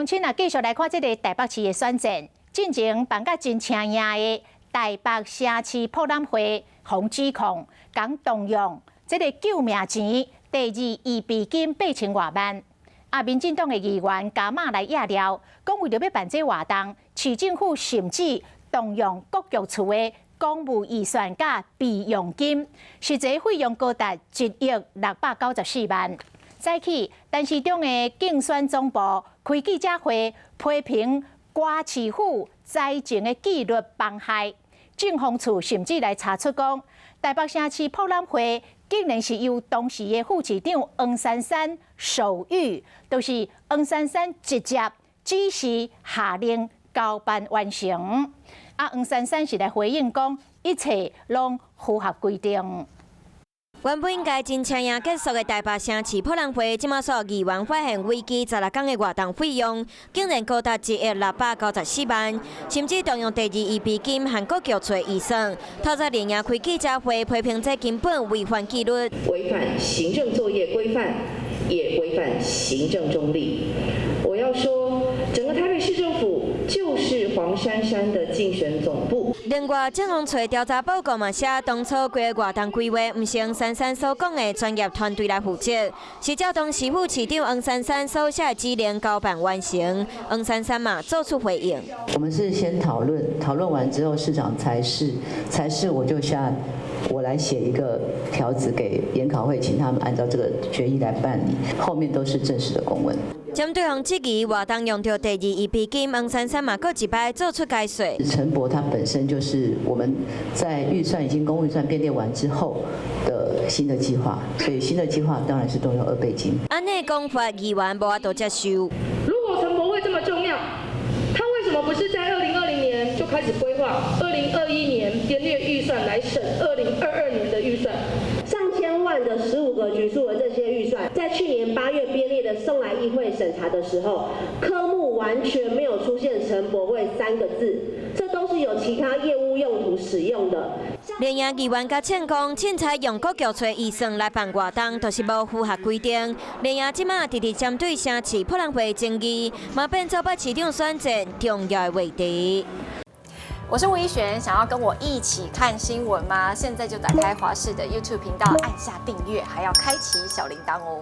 鄉親啊，繼續來看這个台北市的選戰，進前辦甲真請贏的台北城市博覽會，予指控講動用這个救命錢，第二預備金8000外萬。啊，民進黨的議員加碼來掖料，講為著欲辦這活動，市政府甚至動用各局處的公務預算佮備用金，實際費用高達1億694萬。早起，陳時中的競選總部開記者會，批評歌市府財政的紀律崩壞，政風處甚至來查出講，台北城市博覽會竟然是由當時的副市長黃珊珊手諭，就是黃珊珊直接指示下令交辦完成。啊，黃珊珊是來回應講，一切攏符合規定。原本應該真請贏結束的台北城市博覽會，這馬煞議員發現為期16天的活動費用，竟然高達1億694萬，甚至動用第二預備金和各局處預算。透早連夜開記者會批評這根本違反紀律，違反行政作業規範，也違反行政中立。我要說，整個台北市政府就是黃珊珊的競選總部。另外，政風處調查報告嘛寫，當初規個活動規劃，毋是黃珊珊所講的專業團隊來負責，是照當時副市長黃珊珊所寫的指令交辦完成。黃珊珊嘛做出回應。我們是先討論，討論完之後，市長才是我就下我來寫一個條子給研考會，請他們按照這個決議來辦理，後面都是正式的公文。針對予質疑活動用著第二預備金，黃珊珊嘛閣一擺做出解說。城博它本身就是我們在預算已經公務預算編列完之後的新的計劃，所以新的計劃當然是動用二備金。按呢講法，議員無法度接受。如果城博會這麼重要，他為什麼不是在2020年就開始規劃，2021年編列預算來審2022年的預算？上千萬的15個局處的這些預算，在去年8月編列的送來議會審查的時候，科目完全沒有出現城博會三個字，這都是有其他業務用途使用的。連夜議員共嗆講，凊彩用各局處預算來辦活動，就是無符合規定。連夜這馬直直針對城市博覽會爭議，嘛變做北市長選戰重要的話題。我是吳怡璇，想要跟我一起看新聞嗎？現在就打開華視的 YouTube 頻道，按下訂閱，還要開啟小鈴鐺哦。